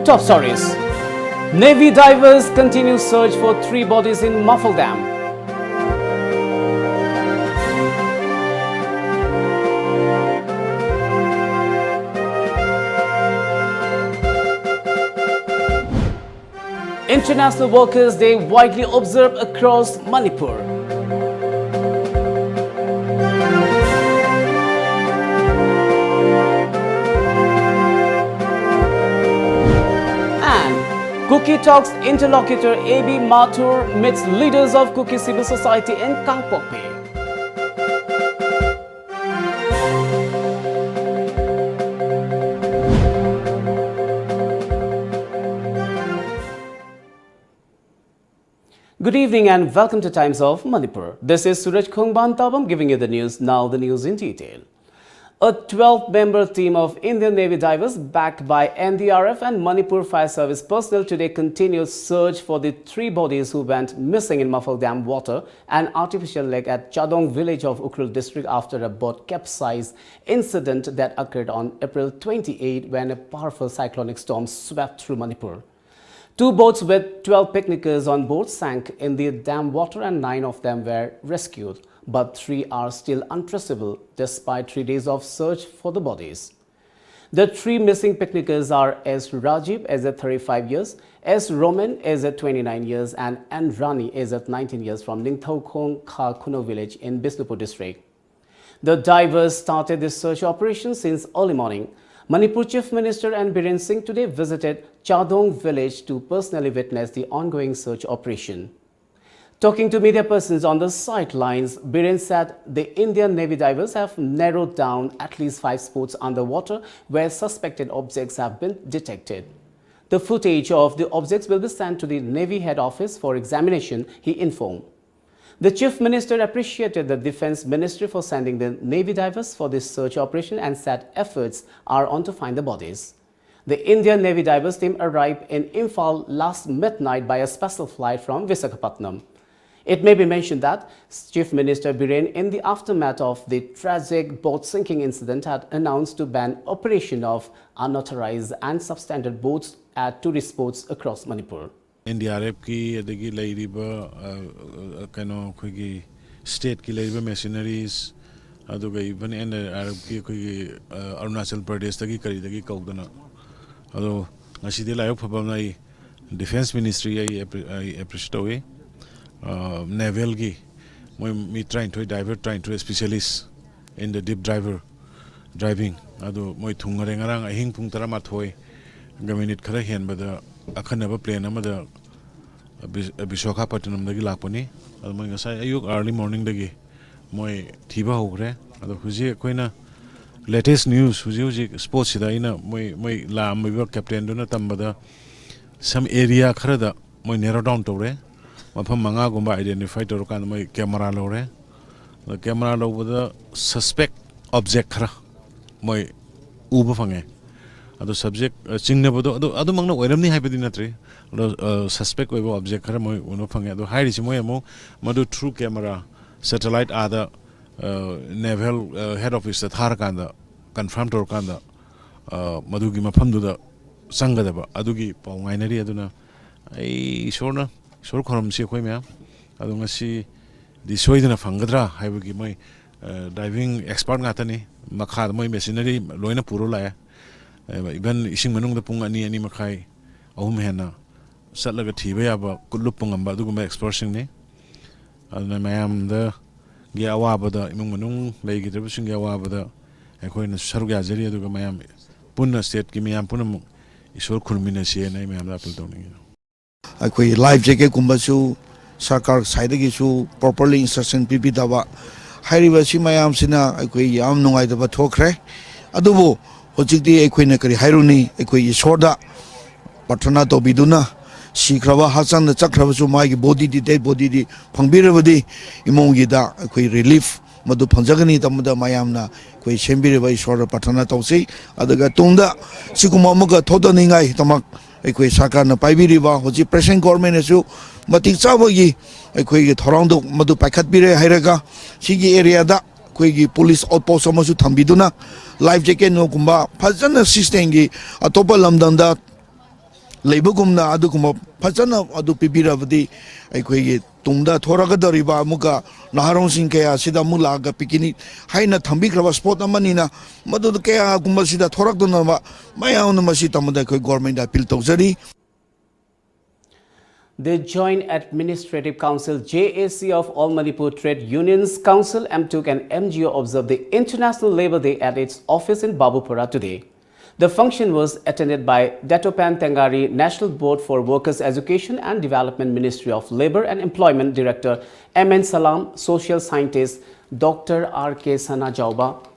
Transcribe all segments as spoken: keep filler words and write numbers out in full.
Top stories. Navy divers continue search for three bodies in Muffle Dam. International Workers' Day widely observed across Manipur. And Kuki Talks interlocutor A B Mathur meets leaders of Kuki civil society in Kangpokpi. Good evening and welcome to Times of Manipur. This is Suraj Khongban Tabam giving you the news. Now the news in detail. A twelve-member team of Indian Navy divers backed by N D R F and Manipur Fire Service personnel today continued search for the three bodies who went missing in Muffle Dam water, an artificial lake at Chadong village of Ukhrul district, after a boat capsized incident that occurred on April twenty-eight when a powerful cyclonic storm swept through Manipur. Two boats with twelve picnickers on board sank in the dam water and nine of them were rescued, but three are still untraceable despite three days of search for the bodies. The three missing picnickers are S Rajiv, aged thirty-five years, S Roman, aged twenty-nine years, and N Rani, aged nineteen years, from Ningthoukhong Kha Khuno village in Bishnupur district. The divers started this search operation since early morning. Manipur Chief Minister N Biren Singh today visited Chadong village to personally witness the ongoing search operation. Talking to media persons on the sidelines, Biren said the Indian Navy divers have narrowed down at least five spots underwater where suspected objects have been detected. The footage of the objects will be sent to the Navy head office for examination, he informed. The Chief Minister appreciated the Defense Ministry for sending the Navy divers for this search operation and said efforts are on to find the bodies. The Indian Navy divers team arrived in Imphal last midnight by a special flight from Visakhapatnam. It may be mentioned that Chief Minister Biren, in the aftermath of the tragic boat sinking incident, had announced to ban operation of unauthorized and substandard boats at tourist spots across Manipur. N D R ꯑꯦꯐꯀꯤ ꯑꯗꯒꯤ ꯂꯩꯔꯤꯕ ꯑ, ꯑ, ꯀꯩꯅꯣ ꯑꯩꯈꯣꯏꯒꯤ ꯁ꯭ꯇꯦꯠꯀꯤ ꯂꯩꯔꯤꯕ ꯃꯦꯁꯤꯅꯔꯤꯁ, ꯑꯗꯨꯒ ꯏꯚꯟ ꯑꯦꯟ ꯗꯤ ꯑꯥꯔ ꯑꯦꯐꯀꯤ ꯑꯩꯈꯣꯏꯒꯤ ꯑ, ꯑꯔꯨꯅꯥꯆꯜ ꯄ꯭ꯔꯗꯦꯁꯇꯒꯤ ꯀꯔꯤꯗꯒꯤ ꯀꯧꯗꯅ, ꯑꯗꯣ ꯉꯁꯤꯗꯤ ꯂꯥꯏꯕꯛ ꯐꯕ ꯑꯃꯅ ꯑꯩ ꯗꯤꯐꯦꯟꯁ ꯃꯤꯅꯤꯁꯇ꯭ꯔꯤ ꯑꯩ ꯑꯦꯄ꯭ꯔꯤ- ꯑꯩ ꯑꯦꯄ꯭ꯔꯤꯁꯤꯌꯦꯠ ꯇꯧꯏ꯫ ꯅꯦꯚꯦꯜꯒꯤ ꯃꯣꯏ ꯃꯤ ꯇꯔꯥꯅꯤꯊꯣꯏ, ꯗꯥꯏꯚꯔ ꯇꯔꯥꯅꯤꯊꯣꯏ, ꯁ꯭ꯄꯤꯁꯦꯂꯤꯁ ꯏꯟ ꯗ ꯗꯤꯞ ꯗ꯭ꯔꯥꯏꯚꯔ ꯗ꯭ꯔꯥꯏꯚꯤꯡ ꯑꯗꯨ ꯃꯣꯏ ꯊꯨꯡꯉꯔꯦ꯫ ꯉꯔꯥꯡ ꯑꯍꯤꯡ ꯄꯨꯡ ꯇꯔꯥꯃꯥꯊꯣꯏꯒ ꯃꯤꯅꯤꯠ ꯈꯔ ꯍꯦꯟꯕꯗ ꯑꯈꯟꯅꯕ ꯄ꯭ꯂꯦꯟ ꯑꯃꯗ ꯕꯤ- ꯕꯤꯁꯥꯈꯥꯄꯠꯇꯅꯝꯗꯒꯤ ꯂꯥꯛꯄꯅꯤ꯫ ꯑꯗꯨ ꯃꯣꯏ ꯉꯁꯥꯏ ꯑꯌꯨꯛ ꯑꯥꯔꯂꯤ ꯃꯣꯔꯅꯤꯡꯗꯒꯤ ꯃꯣꯏ ꯊꯤꯕ ꯍꯧꯈ꯭ꯔꯦ꯫ ꯑꯗꯣ ꯍꯧꯖꯤꯛ ꯑꯩꯈꯣꯏꯅ ꯂꯦꯇꯦꯁ ꯅ꯭ꯌꯨꯁ ꯍꯧꯖꯤꯛ ꯍꯧꯖꯤꯛ ꯁ꯭ꯄꯣꯠꯁꯤꯗ ꯑꯩꯅ ꯃꯣꯏ ꯃꯣꯏ ꯂꯥꯛꯑꯝꯃꯤꯕ ꯀꯦꯞꯇꯦꯟꯗꯨꯅ ꯇꯝꯕꯗ ꯁꯝ ꯑꯦꯔꯤꯌꯥ ꯈꯔꯗ ꯃꯣꯏ ꯅꯦꯔꯣ ꯗꯥꯎꯟ ꯇꯧꯔꯦ꯫ ꯃꯐꯝ ꯃꯉꯥꯒꯨꯝꯕ ꯑꯥꯏꯗꯦꯟꯇꯤꯐꯥꯏ ꯇꯧꯔꯀꯥꯟꯗ ꯃꯣꯏ ꯀꯦꯃꯦꯔꯥ ꯂꯧꯔꯦ꯫ ꯑꯗꯣ ꯀꯦꯃꯦꯔꯥ ꯂꯧꯕꯗ ꯁꯁꯄꯦꯛ ꯑꯣꯕꯖꯦꯛ ꯈꯔ ꯃꯣꯏ ꯎꯕ ꯐꯪꯉꯦ꯫ ꯑꯗꯣ ꯁꯕꯖꯦꯛ ꯑ, ꯆꯤꯡꯅꯕꯗꯣ ꯑꯗꯨ ꯑꯗꯨꯃꯛꯅ ꯑꯣꯏꯔꯝꯅꯤ ꯍꯥꯏꯕꯗꯤ ꯅꯠꯇ꯭ꯔꯤ꯫ ꯑꯗꯣ ꯁꯁꯄꯦꯛ ꯑꯣꯏꯕ ꯑꯣꯕꯖꯦꯛ ꯈꯔ ꯃꯣꯏ ꯎꯕ ꯐꯪꯉꯦ꯫ ꯑꯗꯣ ꯍꯥꯏꯔꯤꯁꯤ ꯃꯣꯏ ꯑꯃꯨꯛ ꯃꯗꯨ ꯊ꯭ꯔꯨ ꯀꯦꯃꯦꯔꯥ ꯁꯦꯇꯦꯂꯥꯏꯠ ꯑꯥꯗ ꯅꯦꯚꯦꯜ ꯍꯦꯗ ꯑꯣꯐꯤꯁꯇ ꯊꯥꯔꯀꯥꯟꯗ ꯀꯟꯐꯥꯔꯝ ꯇꯧꯔꯀꯥꯟꯗ ꯑ, ꯃꯗꯨꯒꯤ ꯃꯐꯝꯗꯨꯗ ꯆꯪꯒꯗꯕ ꯑꯗꯨꯒꯤ ꯄꯥꯎ ꯉꯥꯏꯅꯔꯤ꯫ ꯑꯗꯨꯅ ꯑꯩ ꯏꯁꯣꯔꯅ ꯏꯁꯣꯔ ꯈꯨꯔꯨꯝꯁꯤ ꯑꯩꯈꯣꯏ ꯃꯌꯥꯝ꯫ ꯑꯗꯣ ꯉꯁꯤꯗꯤ ꯁꯣꯏꯗꯅ ꯐꯪꯒꯗ꯭ꯔꯥ ꯍꯥꯏꯕꯒꯤ ꯃꯣꯏ ꯗꯥꯏꯚꯤꯡ ꯑꯦꯛꯁꯄꯥꯔꯠ ꯉꯥꯛꯇꯅꯤ꯫ ꯃꯈꯥꯗ ꯃꯣꯏ ꯃꯦꯁꯤꯅꯔꯤ ꯂꯣꯏꯅ ꯄꯨꯔ ꯂꯥꯛꯑꯦ꯫ ꯏꯚꯟ ꯏꯁꯤꯡ ꯃꯅꯨꯡꯗ ꯄꯨꯡ ꯑꯅꯤ, ꯑꯅꯤ ꯃꯈꯥꯏ, ꯑꯍꯨꯝ ꯍꯦꯟꯅ ꯆꯠꯂꯒ ꯊꯤꯕ ꯌꯥꯕ, ꯈꯨꯠ ꯂꯨꯞꯄ ꯉꯝꯕ ꯑꯗꯨꯒꯨꯝꯕ ꯑꯦꯛꯁꯄꯔꯠꯁꯤꯡꯅꯤ꯫ ꯑꯗꯨꯅ ꯃꯌꯥꯝꯗꯒꯤ ꯑꯋꯥꯕꯗ, ꯏꯃꯨꯡ ꯃꯅꯨꯡ ꯂꯩꯈꯤꯗ꯭ꯔꯕꯁꯤꯡꯒꯤ ꯑꯋꯥꯕꯗ ꯑꯩꯈꯣꯏꯅꯁꯨ ꯁꯔꯨꯛ ꯌꯥꯖꯔꯤ꯫ ꯑꯗꯨꯒ ꯃꯌꯥꯝ ꯄꯨꯟꯅ, ꯁ꯭ꯇꯦꯠꯀꯤ ꯃꯌꯥꯝ ꯄꯨꯝꯅꯃꯛ ꯏꯁꯣꯔ ꯈꯨꯔꯨꯝꯃꯤꯟꯅꯁꯦꯅ ꯑꯩ ꯃꯌꯥꯝꯗ ꯑꯄꯤꯜ ꯇꯧꯅꯤꯡꯉꯤ꯫ ꯑꯩꯈꯣꯏ ꯂꯥꯏꯐ ꯖꯦꯀꯦꯠꯀꯨꯝꯕꯁꯨ ꯁꯔꯀꯥꯔ ꯁꯥꯏꯗꯒꯤꯁꯨ ꯄ꯭ꯔꯣꯄꯔꯂꯤ ꯏꯟꯁꯇ꯭ꯔꯛꯁꯟ ꯄꯤꯕꯤꯗꯕ, ꯍꯥꯏꯔꯤꯕ ꯑꯁꯤ ꯃꯌꯥꯝꯁꯤꯅ ꯑꯩꯈꯣꯏ ꯌꯥꯝ ꯅꯨꯡꯉꯥꯏꯇꯕ ꯊꯣꯛꯈ꯭ꯔꯦ꯫ ꯑꯗꯨꯕꯨ ꯍꯧꯖꯤꯛꯇꯤ ꯑꯩꯈꯣꯏꯅ ꯀꯔꯤ ꯍꯥꯏꯔꯨꯅꯤ, ꯑꯩꯈꯣꯏ ꯏꯁꯣꯔꯗ ꯄ꯭ꯔꯊꯅꯥ ꯇꯧꯕꯤꯗꯨꯅ, ꯁꯤꯈ꯭ꯔꯕ, ꯍꯛꯆꯥꯡꯗ ꯆꯠꯈ꯭ꯔꯕꯁꯨ ꯃꯥꯒꯤ ꯕꯣꯗꯤꯗꯤ, ꯗꯦꯗ ꯕꯣꯗꯤꯗꯤ ꯐꯪꯕꯤꯔꯕꯗꯤ ꯏꯃꯨꯡꯒꯤꯗ ꯑꯩꯈꯣꯏ ꯔꯤꯂꯤꯐ ꯃꯗꯨ ꯐꯪꯖꯒꯅꯤ꯫ ꯇꯝꯕꯗ ꯃꯌꯥꯝꯅ ꯑꯩꯈꯣꯏ ꯁꯦꯝꯕꯤꯔꯤꯕ ꯏꯁꯣꯔꯗ ꯄ꯭ꯔꯊꯅꯥ ꯇꯧꯁꯤ꯫ ꯑꯗꯨꯒ ꯇꯨꯡꯗ ꯁꯤꯒꯨꯝꯕ ꯑꯃꯨꯛꯀ ꯊꯣꯛꯇꯅꯤꯡꯉꯥꯏꯒꯤꯗꯃꯛ ꯑꯩꯈꯣꯏ ꯁꯔꯀꯥꯔꯅ ꯄꯥꯏꯕꯤꯔꯤꯕ ꯍꯧꯖꯤꯛ ꯄ꯭ꯔꯦꯁꯦꯟ ꯒꯣꯔꯃꯦꯟꯅꯁꯨ ꯃꯇꯤꯛ ꯆꯥꯕꯒꯤ ꯑꯩꯈꯣꯏꯒꯤ ꯊꯧꯔꯥꯡꯗꯣ ꯃꯗꯨ ꯄꯥꯏꯈꯠꯄꯤꯔꯦ ꯍꯥꯏꯔꯒ, ꯁꯤꯒꯤ ꯑꯦꯔꯤꯌꯥꯗ ꯑꯩꯈꯣꯏꯒꯤ ꯄꯨꯂꯤꯁ ꯑꯥꯎꯠ ꯄꯣꯁ ꯑꯃꯁꯨ ꯊꯝꯕꯤꯗꯨꯅ, ꯂꯥꯏꯐ ꯖꯦꯀꯦꯠꯅꯒꯨꯝꯕ ꯐꯖꯅ ꯁꯤꯁꯇꯦꯝꯒꯤ ꯑꯇꯣꯞꯄ ꯂꯝꯗꯝꯗ ꯂꯩꯕꯒꯨꯝꯅ ꯑꯗꯨꯒꯨꯝꯕ ꯐꯖꯅ ꯑꯗꯨ ꯄꯤꯕꯤꯔꯕꯗꯤ ꯑꯩꯈꯣꯏꯒꯤ ꯇꯨꯡꯗ ꯊꯣꯔꯛꯀꯗꯧꯔꯤꯕ ꯑꯃꯨꯛꯀ ꯅꯍꯥꯔꯣꯜꯁꯤꯡ ꯀꯌꯥ ꯑꯁꯤꯗ ꯑꯃꯨꯛ ꯂꯥꯛꯑꯒ picnic ꯍꯥꯏꯅ ꯊꯝꯕꯤꯈ꯭ꯔꯕ spot ꯑꯃꯅꯤꯅ ꯃꯗꯨꯗ ꯀꯌꯥꯒꯨꯝꯕꯁꯤꯗ ꯊꯣꯔꯛꯇꯅꯕ ꯃꯌꯥꯝꯅ ꯃꯁꯤ ꯇꯝꯕꯗ ꯑꯩꯈꯣꯏ government appeal ꯇꯧꯖꯔꯤ꯫ The Joint Administrative Council, J A C, of All Manipur Trade Unions Council, AMTUC, and M G O observed the International Labour Day at its office in Babupara today. The function was attended by Datopan Tengari, National Board for Workers Education and Development, Ministry of Labour and Employment, Director M N Salam, social scientist Doctor R K Sanajaoba,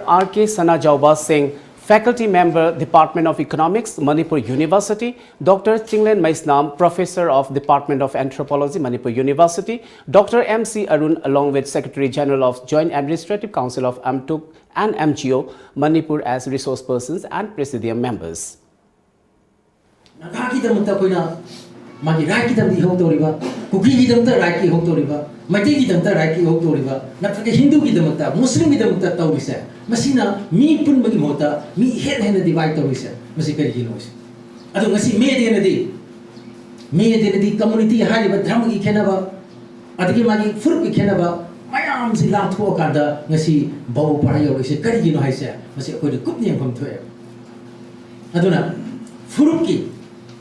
R K Sanajaoba Singh, faculty member, Department of Economics, Manipur University, Doctor Chinglen Meisnam, professor of Department of Anthropology, Manipur University, Doctor M C Arun, along with Secretary General of Joint Administrative Council of AMTUC and M G O, Manipur, as resource persons and presidium members. ꯅꯥꯒꯥꯒꯤꯗꯃꯛꯇ ꯑꯩꯈꯣꯏꯅ ꯃꯥꯒꯤ rightꯀꯤꯗꯃꯛꯇ ꯏꯍꯧ ꯇꯧꯔꯤꯕ, ꯀꯨꯀꯤꯒꯤꯗꯃꯛꯇ rightꯀꯤ ꯏꯍꯧ ꯇꯧꯔꯤꯕ, ꯃꯩꯇꯩꯒꯤꯗꯃꯛꯇ rightꯀꯤ ꯏꯍꯧ ꯇꯧꯔꯤꯕ, ꯅꯠꯇ꯭ꯔꯒ ꯍꯤꯟꯗꯨꯒꯤꯗꯃꯛꯇ, ꯃꯨꯁꯂꯤꯝꯒꯤꯗꯃꯛꯇ ꯇꯧꯔꯤꯁꯦ, ꯃꯁꯤꯅ ꯃꯤ ꯄꯨꯟꯕꯒꯤ ꯃꯍꯨꯠꯇ ꯃꯤ ꯍꯦꯟꯅ ꯍꯦꯟꯅ divide ꯇꯧꯔꯤꯁꯦ, ꯃꯁꯤ ꯀꯔꯤꯒꯤꯅꯣ ꯁꯤ? ꯑꯗꯣ ꯉꯁꯤ May Dayꯅꯗꯤ, May Dayꯅꯗꯤ community ꯍꯥꯏꯔꯤꯕ ꯙꯔꯃꯒꯤ ꯈꯦꯠꯅꯕ, ꯑꯗꯒꯤ ꯃꯥꯒꯤ ꯐꯨꯔꯨꯞꯀꯤ ꯈꯦꯠꯅꯕ ꯃꯌꯥꯝꯁꯤ ꯂꯥꯟꯊꯣꯛꯑꯀꯥꯟꯗ ꯉꯁꯤ ꯕꯥꯕꯨꯄꯥꯔꯥ ꯌꯧꯔꯛꯏꯁꯦ ꯀꯔꯤꯒꯤꯅꯣ ꯍꯥꯏꯁꯦ, ꯃꯁꯤ ꯑꯩꯈꯣꯏꯗ ꯀꯨꯞꯅ ꯌꯦꯡꯐꯝ ꯊꯣꯛꯑꯦ꯫ ꯑꯗꯨꯅ ꯐꯨꯔꯨꯞꯀꯤ,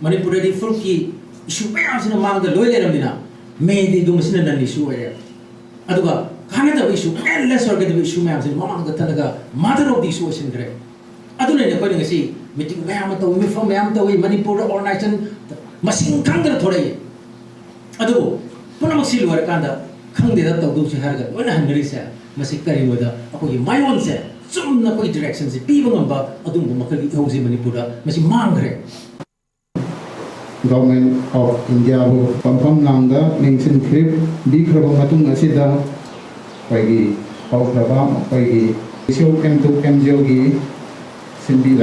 ꯃꯅꯤꯄꯨꯔꯗꯗꯤ ꯐꯨꯔꯨꯞꯀꯤ issue ꯃꯌꯥꯝꯁꯤꯅ ꯃꯥꯡꯗ ꯂꯣꯏ ꯂꯩꯔꯝꯅꯤꯅ May Dayꯒꯨꯝꯕꯁꯤꯅ non issue ꯑꯣꯏꯔꯦ꯫ ꯑꯗꯨꯒ ꯀꯥꯟꯅꯗꯕ issue, endless ꯑꯣꯏꯒꯗꯕ issue ꯃꯌꯥꯝꯁꯤꯅ ꯃꯃꯥꯡꯗ ꯊꯠꯂꯒ mother of the issue ꯑꯣꯏꯁꯤꯟꯈ꯭ꯔꯦ꯫ ꯑꯗꯨꯅꯅꯦ ꯑꯩꯈꯣꯏꯅ ꯉꯁꯤ meeting ꯃꯌꯥꯝ ꯑꯃ ꯇꯧꯏ, ꯃꯤꯐꯝ ꯃꯌꯥꯝ ꯑꯃ ꯇꯧꯏ, ꯃꯅꯤꯄꯨꯔꯗ organization ꯃꯁꯤꯡ ꯈꯪꯗꯅ ꯊꯣꯔꯛꯏ꯫ ꯑꯗꯨꯕꯨ ꯄꯨꯝꯅꯃꯛꯁꯤ ꯂꯣꯏꯔꯀꯥꯟꯗ ꯈꯪꯗꯦꯗ ꯇꯧꯗꯧꯁꯤ ꯍꯥꯏꯔꯒ ꯂꯣꯏꯅ ꯍꯟꯅꯔꯤꯁꯦ, ꯃꯁꯤ ꯀꯔꯤꯅꯣꯗ ꯑꯩꯈꯣꯏꯒꯤ ꯃꯥꯏꯑꯣꯟꯁꯦ ꯆꯨꯝꯅ ꯑꯩꯈꯣꯏꯒꯤ directionꯁꯦ ꯄꯤꯕ ꯉꯝꯕ ꯑꯗꯨꯒꯨꯝꯕ ꯃꯈꯜꯒꯤ ꯏꯍꯧꯁꯦ ꯃꯅꯤꯄꯨꯔꯗ ꯃꯁꯤ ꯃꯥꯡꯈ꯭ꯔꯦ꯫ Government of Indiaꯕꯨ ꯄꯝꯐꯝ ꯂꯥꯡꯗ ꯃꯤꯡꯁꯤꯟ ꯈꯤꯔꯤꯞ ꯄꯤꯈ꯭ꯔꯕ ꯃꯇꯨꯡ ꯑꯁꯤꯗ ꯑꯩꯈꯣꯏꯒꯤ ꯍꯧꯈ꯭ꯔꯕ ꯃꯈꯣꯏꯒꯤ ꯏꯁꯨ ꯑꯦꯝ ꯇꯨ ꯑꯦꯝ ꯖꯤ ꯑꯣꯒꯤ ꯁꯤꯟꯕꯤ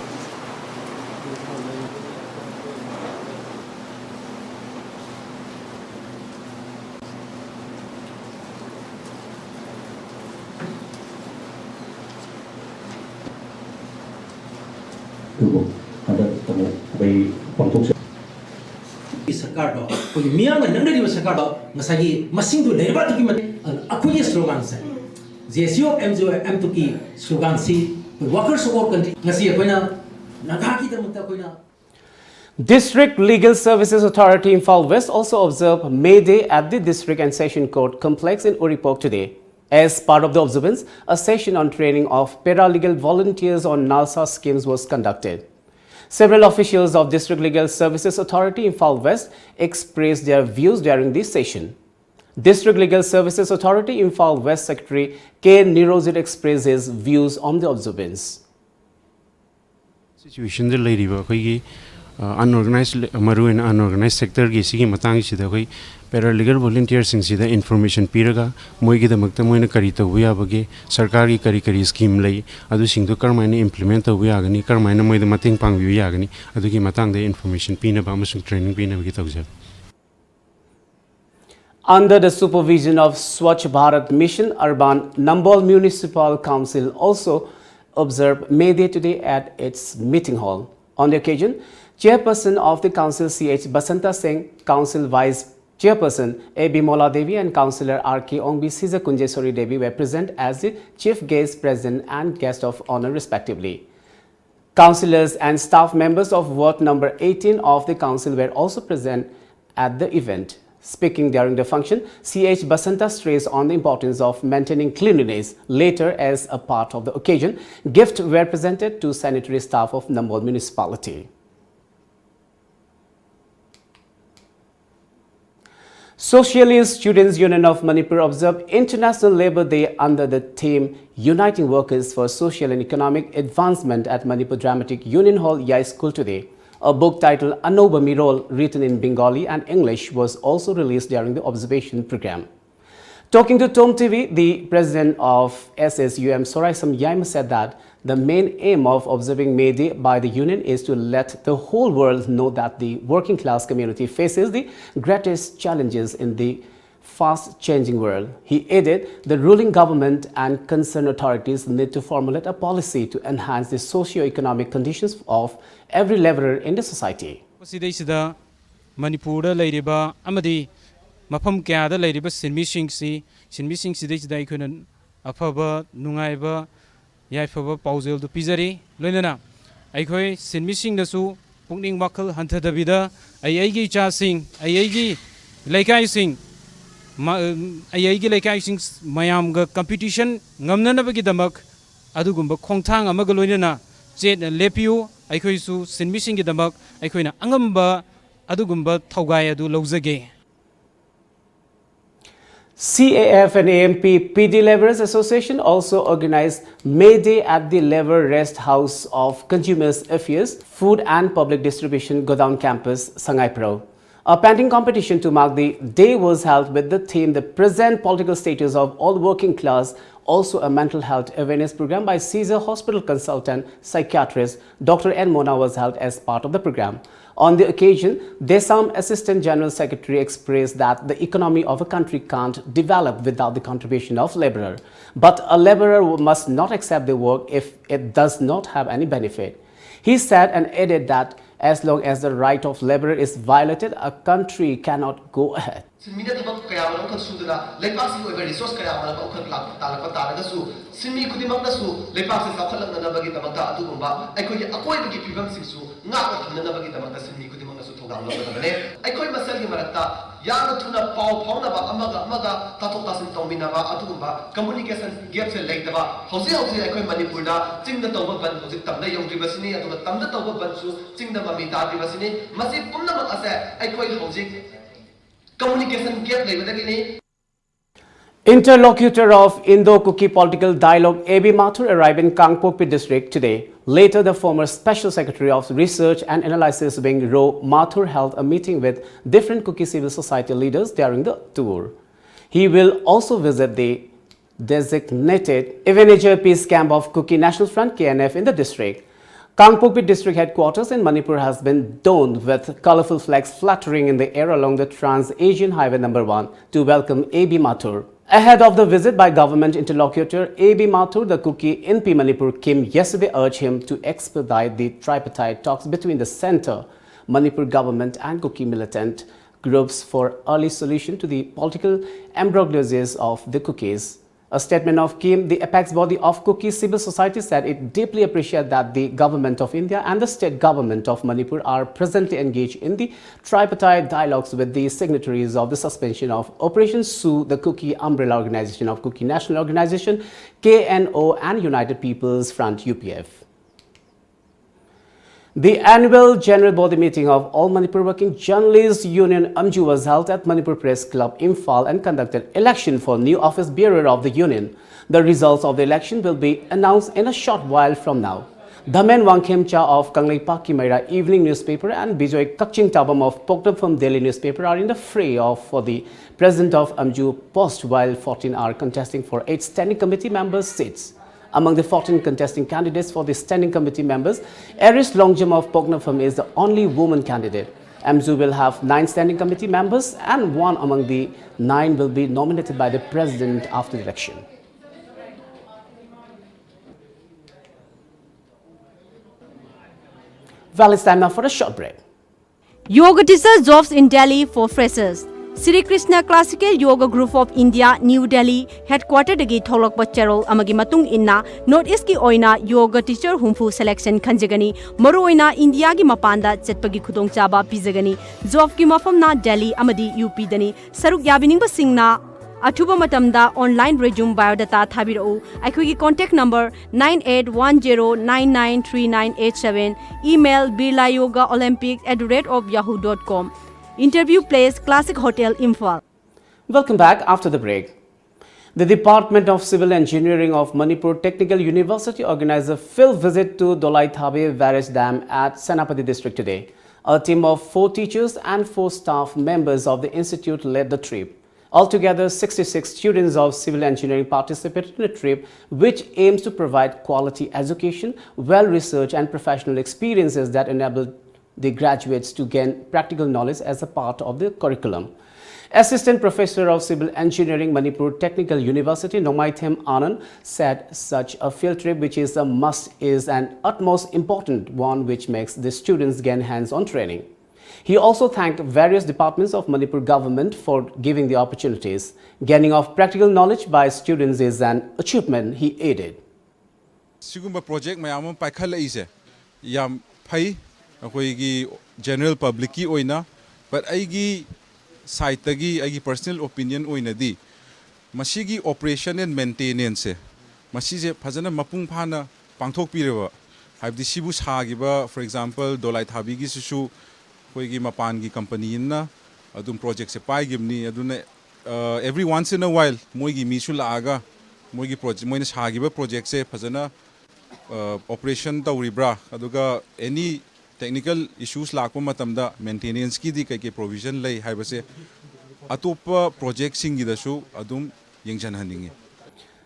ꯑꯗꯨꯕꯨ ꯍꯟꯗꯛ ꯑꯃꯨꯛ ꯑꯩꯈꯣꯏ ꯄꯥꯡꯊꯣꯛꯆ- ꯁꯔꯀꯥꯔꯗꯣ, ꯑꯩꯈꯣꯏꯒꯤ ꯃꯤꯌꯥꯝꯅ ꯅꯪꯅꯔꯤꯕ ꯁꯔꯀꯥꯔꯗꯣ ꯉꯁꯥꯏꯒꯤ ꯃꯁꯤꯡꯗꯨ ꯂꯩꯔꯕ ꯑꯗꯨꯒꯤ ꯃꯇꯤꯛ, ꯑꯗꯨꯅ ꯑꯩꯈꯣꯏꯒꯤ ꯁ꯭ꯂꯣꯒꯥꯟꯁꯦ, J S U M G O M ꯇꯨꯒꯤ ꯁ꯭ꯂꯣꯒꯥꯟꯁꯤ, "Workers of our country", ꯉꯁꯤ ꯑꯩꯈꯣꯏꯅ ꯅꯥꯒꯥꯒꯤꯗꯃꯛꯇ ꯑꯩꯈꯣꯏꯅ District Legal Services Authority Imphal West also observed May Day at the District and Session Court Complex in Uripok today. As part of the observance, a session on training of paralegal volunteers on NALSA schemes was conducted. Several officials of District Legal Services Authority Imphal West expressed their views during this session. District Legal Services Authority Imphal West Secretary K Nirojit expressed his views on the observance. ꯁꯤꯆꯨꯋꯦꯁꯟꯗ ꯂꯩꯔꯤꯕ ꯑꯩꯈꯣꯏꯒꯤ ꯑꯟꯑꯣꯔꯒꯅꯥꯏꯁ, ꯃꯔꯨꯑꯣꯏꯅ ꯑꯟꯑꯣꯔꯒꯅꯥꯏꯁ ꯁꯦꯛꯇꯔꯒꯤ ꯁꯤꯒꯤ ꯃꯇꯥꯡꯁꯤꯗ ꯑꯩꯈꯣꯏ ꯄꯦꯔꯥꯂꯤꯒꯦꯜ ꯚꯣꯂꯨꯟꯇꯤꯌꯔꯁꯤꯡꯁꯤꯗ information ꯄꯤꯔꯒ, ꯃꯣꯏꯒꯤꯗꯃꯛꯇ ꯃꯣꯏꯅ ꯀꯔꯤ ꯇꯧꯕ ꯌꯥꯕꯒꯦ, ꯁꯔꯀꯥꯔꯒꯤ ꯀꯔꯤ ꯀꯔꯤ ꯁ꯭ꯀꯤꯝ ꯂꯩ, ꯑꯗꯨꯁꯤꯡꯗꯣ ꯀꯔꯝꯍꯥꯏꯅ ꯏꯝꯄ꯭ꯂꯤꯃꯦꯟ ꯇꯧꯕ ꯌꯥꯒꯅꯤ, ꯀꯔꯝꯍꯥꯏꯅ ꯃꯣꯏꯗ ꯃꯇꯦꯡ ꯄꯥꯡꯕꯤꯕ ꯌꯥꯒꯅꯤ, ꯑꯗꯨꯒꯤ ꯃꯇꯥꯡꯗ ꯏꯟꯐꯣꯔꯃꯦꯁꯟ ꯄꯤꯅꯕ ꯑꯃꯁꯨꯡ ꯇ꯭ꯔꯦꯅꯤꯡ ꯄꯤꯅꯕꯒꯤ ꯇꯧꯖꯕꯅꯤ꯫ Under the supervision of Swachh Bharat Mission, Urban Nambol Municipal Council also observed May Day today at its meeting hall. On the occasion, Chairperson of the Council C H Basanta Singh, Council Vice Chairperson A Bimola Devi and Councillor R K Ongbi Siza Kunjeswari Devi were present as the Chief Guest, President and Guest of Honour respectively. Councillors and staff members of Ward number eighteen of the council were also present at the event. Speaking during the function, C H Basanta stressed on the importance of maintaining cleanliness. Later, as a part of the occasion, gifts were presented to sanitary staff of Nambol Municipality. Socialist Students Union of Manipur observed International Labour Day under the theme Uniting Workers for Social and Economic Advancement at Manipur Dramatic Union Hall, Yai School today. A book titled Anouba Mirol, written in Bengali and English, was also released during the observation program. Talking to Tom T V, the president of S S U M, Sorai Samyaima, said that the main aim of observing May Day by the union is to let the whole world know that the working class community faces the greatest challenges in the fast changing world. He added the ruling government and concerned authorities need to formulate a policy to enhance the socio-economic conditions of every laborer in the society. ꯃꯁꯤꯗꯩꯁꯤꯗ ꯃꯅꯤꯄꯨꯔꯗ ꯂꯩꯔꯤꯕ ꯑꯃꯗꯤ ꯃꯐꯝ ꯀꯌꯥꯗ ꯂꯩꯔꯤꯕ ꯁꯤꯟꯃꯤꯁꯤꯡꯁꯤ ꯁꯤꯟꯃꯤꯁꯤꯡꯁꯤꯗꯩꯁꯤꯗ ꯑꯩꯈꯣꯏꯅ ꯑꯐꯕ ꯅꯨꯡꯉꯥꯏꯕ ꯌꯥꯏꯐꯕ ꯄꯥꯎꯖꯦꯜꯗꯨ ꯄꯤꯖꯔꯤ꯫ ꯂꯣꯏꯅꯅ ꯑꯩꯈꯣꯏ ꯁꯤꯟꯃꯤꯁꯤꯡꯅꯁꯨ ꯄꯨꯛꯅꯤꯡ ꯋꯥꯈꯜ ꯍꯟꯊꯗꯕꯤꯗ ꯑꯩ ꯑꯩꯒꯤ ꯏꯆꯥꯁꯤꯡ ꯑꯩ ꯑꯩꯒꯤ ꯂꯩꯀꯥꯏꯁꯤꯡ ꯑꯩ ꯑꯩꯒꯤ ꯂꯩꯀꯥꯏꯁꯤꯡ ꯃꯌꯥꯝꯒ ꯀꯝꯄꯤꯇꯤꯁꯟ ꯉꯝꯅꯅꯕꯒꯤꯗꯃꯛ ꯑꯗꯨꯒꯨꯝꯕ ꯈꯣꯡꯊꯥꯡ ꯑꯃꯒ ꯂꯣꯏꯅꯅ ꯆꯦꯠꯅ ꯂꯦꯞꯄꯤꯌꯨ꯫ ꯑꯩꯈꯣꯏꯁꯨ ꯁꯤꯟꯃꯤꯁꯤꯡꯒꯤꯗꯃꯛ ꯑꯩꯈꯣꯏꯅ ꯑꯉꯝꯕ ꯑꯗꯨꯒꯨꯝꯕ ꯊꯧꯒꯥꯏ ꯑꯗꯨ ꯂꯧꯖꯒꯦ꯫ C A F and A M P P D Labourers Association also organized May Day at the Labour Rest House of Consumers Affairs Food and Public Distribution Godown Campus, Sangaiprou. A pending competition to mark the day was held with the theme The Present Political Status of All Working Class. Also, a mental health awareness program by Caesar Hospital consultant psychiatrist Doctor N Mona was held as part of the program. On the occasion, DESAM Assistant General Secretary expressed that the economy of a country can't develop without the contribution of laborer. But a laborer must not accept the work if it does not have any benefit. He said and added that as long as the right of laborer is violated, a country cannot go ahead. ꯁꯤꯟꯃꯤꯅ ꯊꯕꯛ ꯀꯌꯥ ꯑꯃꯔꯣꯝꯈꯛ ꯁꯨꯗꯨꯅ ꯂꯩꯕꯥꯛꯁꯤꯒꯤ ꯑꯣꯏꯕ resources ꯀꯌꯥ ꯑꯃꯔꯣꯝꯈꯛ ꯂꯥꯛ- ꯇꯥꯜꯂꯛꯄ ꯇꯥꯔꯒꯁꯨ ꯁꯤꯟꯃꯤ ꯈꯨꯗꯤꯡꯃꯛꯅꯁꯨ ꯂꯩꯕꯥꯛꯁꯤ ꯆꯥꯎꯈꯠꯂꯛꯅꯅꯕꯒꯤꯗꯃꯛꯇ ꯑꯗꯨꯒꯨꯝꯕ ꯑꯩꯈꯣꯏꯒꯤ ꯑꯀꯣꯏꯕꯒꯤ ꯐꯤꯕꯝꯁꯤꯡꯁꯨ ꯉꯥꯛꯅ ꯊꯝꯅꯅꯕꯒꯤꯗꯃꯛꯇ ꯁꯤꯟꯃꯤ ꯈꯨꯗꯤꯡꯃꯛꯅꯁꯨ ꯊꯧꯗꯥꯡ ꯂꯧꯒꯗꯕꯅꯦ꯫ ꯑꯩꯈꯣꯏ ꯃꯁꯦꯜꯒꯤ ꯃꯔꯛꯇ ꯌꯥꯝꯅ ꯊꯨꯅ ꯄꯥꯎ ꯐꯥꯎꯅꯕ ꯑꯃꯒ ꯑꯃꯒ ꯇꯥꯊꯣꯛ ꯇꯥꯁꯤꯟ ꯇꯧꯃꯤꯟꯅꯕ ꯑꯗꯨꯒꯨꯝꯕ ꯀꯝꯃꯨꯅꯤꯀꯦꯁꯟ ꯒꯦꯞꯁꯦ ꯂꯩꯇꯕ ꯍꯧꯖꯤꯛ ꯍꯧꯖꯤꯛ ꯑꯩꯈꯣꯏ ꯃꯅꯤꯄꯨꯔꯗ ꯆꯤꯡꯗ ꯇꯧꯕ ꯕꯟ ꯍꯧꯖꯤꯛ ꯇꯝꯗ ꯌꯧꯗ꯭ꯔꯤꯕꯁꯤꯅꯤ ꯑꯗꯨꯒ ꯇꯝꯗ ꯇꯧꯕ ꯕꯟꯁꯨ ꯆꯤꯡꯗ ꯃꯃꯤ ꯇꯥꯗ꯭ꯔꯤꯕꯁꯤꯅꯤ꯫ ꯃꯁꯤ ꯄꯨꯝꯅꯃꯛ ꯑꯁꯦ ꯑꯩꯈꯣꯏ ꯍꯧꯖꯤꯛ ꯀꯝꯃꯨꯅꯤꯀꯦꯁꯟ ꯒꯦꯞ ꯂꯩꯕꯗꯒꯤꯅꯤ꯫ Interlocutor of Indo-Kuki political dialogue A B Mathur arrived in Kangpokpi district today. Later, the former Special Secretary of Research and Analysis Wing Ro Mathur held a meeting with different Kuki civil society leaders during the tour. He will also visit the designated Ebenezer Peace Camp of Kuki National Front, K N F, in the district. Kangpokpi district headquarters in Manipur has been donned with colorful flags fluttering in the air along the Trans-Asian Highway number one to welcome A B Mathur. Ahead of the visit by government interlocutor A B Mathur, the Kuki Inpi Manipur Kim yesterday urged him to expedite the tripartite talks between the centre, Manipur government and Kuki militant groups for early solution to the political imbroglios of the Kukis. A statement of Kim, the apex body of Kuki civil society, said it deeply appreciates that the government of India and the state government of Manipur are presently engaged in the tripartite dialogues with the signatories of the suspension of Operation Sue, the Kuki umbrella organization of Kuki National Organization, K N O, and United People's Front, U P F. The annual general body meeting of All Manipur Working Journalists Union, AMJU, was held at Manipur Press Club, Imphal, and conducted election for new office bearer of the union. The results of the election will be announced in a short while from now. Dhamen Wangkhemcha of Kangleipak Kimaira Evening Newspaper and Bijoy Kakching Tabam of Poknampham Daily Newspaper are in the fray of for the president of AMJU post, while fourteen are contesting for eight standing committee members' seats. Among the fourteen contesting candidates for the standing committee members, Eris Longjam of Poknampham is the only woman candidate. AMJU will have nine standing committee members, and one among the nine will be nominated by the president after the election. Well, it's time now for a short break. Yoga teacher jobs in Delhi for freshers. Sri Krishna Classical Yoga Group of India, New Delhi, headquarter ꯗꯒꯤ ꯊꯣꯛꯂꯛꯄ ꯆꯦꯔꯣꯜ ꯑꯃꯒꯤ ꯃꯇꯨꯡ ꯏꯟꯅ, North East ꯀꯤ ꯑꯣꯏꯅ yoga teacher ꯍꯨꯝꯐꯨ selection ꯈꯟꯖꯒꯅꯤ꯫ ꯃꯔꯨꯑꯣꯏꯅ ꯏꯟꯗꯤꯌꯥꯒꯤ ꯃꯄꯥꯟꯗ ꯆꯠꯄꯒꯤ ꯈꯨꯗꯣꯡꯆꯥꯕ ꯄꯤꯖꯒꯅꯤ꯫ Job ꯀꯤ ꯃꯐꯝꯅ ꯗꯦꯜꯂꯤ ꯑꯃꯗꯤ ꯌꯨ ꯄꯤꯗꯅꯤ꯫ ꯁꯔꯨꯛ ꯌꯥꯕꯤꯅꯤꯡꯕꯁꯤꯡꯅ ꯑꯊꯨꯕ ꯃꯇꯝꯗ online resume biodata ꯊꯥꯕꯤꯔꯛꯎ꯫ ꯑꯩꯈꯣꯏꯒꯤ contact number nine eight one zero nine nine three nine eight seven, email birlayogaolympics at the rate of yahoo dot com. Interview place, Classic Hotel, Imphal. Welcome back after the break. The Department of Civil Engineering of Manipur Technical University organized a field visit to Dolai Thabe Barrage Dam at Senapati district today. A team of four teachers and four staff members of the institute led the trip. Altogether, sixty-six students of civil engineering participated in a trip which aims to provide quality education, well-researched and professional experiences that enable the graduates to gain practical knowledge as a part of the curriculum. Assistant Professor of Civil Engineering, Manipur Technical University, Nongmaithem Anand, said such a field trip, which is a must, is an utmost important one, which makes the students gain hands-on training. He also thanked various departments of Manipur government for giving the opportunities. Gaining of practical knowledge by students is an achievement, he added. ꯁꯤꯒꯨꯝꯕ project ꯃꯌꯥꯝ ꯑꯃ ꯄꯥꯏꯈꯠꯂꯛꯏꯁꯦ ꯌꯥꯝ ꯐꯩ, ꯑꯩꯈꯣꯏꯒꯤ general ꯄꯕ꯭ꯂꯤꯛꯀꯤ ꯑꯣꯏꯅ꯫ But ꯑꯩꯒꯤ ꯁꯥꯏꯠꯇꯒꯤ, ꯑꯩꯒꯤ ꯄꯔꯁꯅꯦꯜ ꯑꯣꯄꯤꯅꯤꯌꯟ ꯑꯣꯏꯅꯗꯤ, ꯃꯁꯤꯒꯤ ꯑꯣꯄꯔꯦꯁꯟ ꯑꯦꯟ ꯃꯦꯟꯇꯦꯅꯦꯟꯁꯁꯦ, ꯃꯁꯤꯁꯦ ꯐꯖꯅ ꯃꯄꯨꯡ ꯐꯥꯅ ꯄꯥꯡꯊꯣꯛꯄꯤꯔꯕ, ꯍꯥꯏꯕꯗꯤ ꯁꯤꯕꯨ ꯁꯥꯈꯤꯕ, ꯐꯣꯔ ꯑꯦꯛꯖꯥꯝꯄꯜ, ꯗꯣꯂꯥꯏ ꯊꯥꯕꯤꯒꯤꯁꯤꯁꯨ ꯑꯩꯈꯣꯏꯒꯤ ꯃꯄꯥꯟꯒꯤ ꯀꯝꯄꯅꯤ ꯑꯃꯅ ꯑꯗꯨꯝ ꯄ꯭ꯔꯣꯖꯦꯛꯁꯦ ꯄꯥꯏꯈꯤꯕꯅꯤ꯫ ꯑꯗꯨꯅ, every once in a while ꯃꯣꯏꯒꯤ ꯃꯤꯁꯨ ꯂꯥꯛꯑꯒ ꯃꯣꯏꯒꯤ ꯄ꯭ꯔꯣꯖꯦꯛ, ꯃꯣꯏꯅ ꯁꯥꯈꯤꯕ ꯄ꯭ꯔꯣꯖꯦꯛꯁꯦ ꯐꯖꯅ ꯑꯣꯄꯔꯦꯁꯟ ꯇꯧꯔꯤꯕ꯭ꯔꯥ, ꯑꯗꯨꯒ ꯑꯦꯅꯤ ꯇꯦꯛꯅꯤꯀꯦꯜ ꯏꯁꯨꯁ ꯂꯥꯛꯄ ꯃꯇꯝꯗ ꯃꯦꯟꯇꯦꯅꯦꯟꯁꯀꯤꯗꯤ ꯀꯩꯀꯩ ꯄ꯭ꯔꯣꯕꯤꯖꯟ ꯂꯩ ꯍꯥꯏꯕꯁꯦ ꯑꯇꯣꯞꯄ ꯄ꯭ꯔꯣꯖꯦꯛꯁꯤꯡꯒꯤꯗꯁꯨ ꯑꯗꯨꯝ ꯌꯦꯡꯁꯤꯟꯍꯟꯅꯤꯡꯉꯤ꯫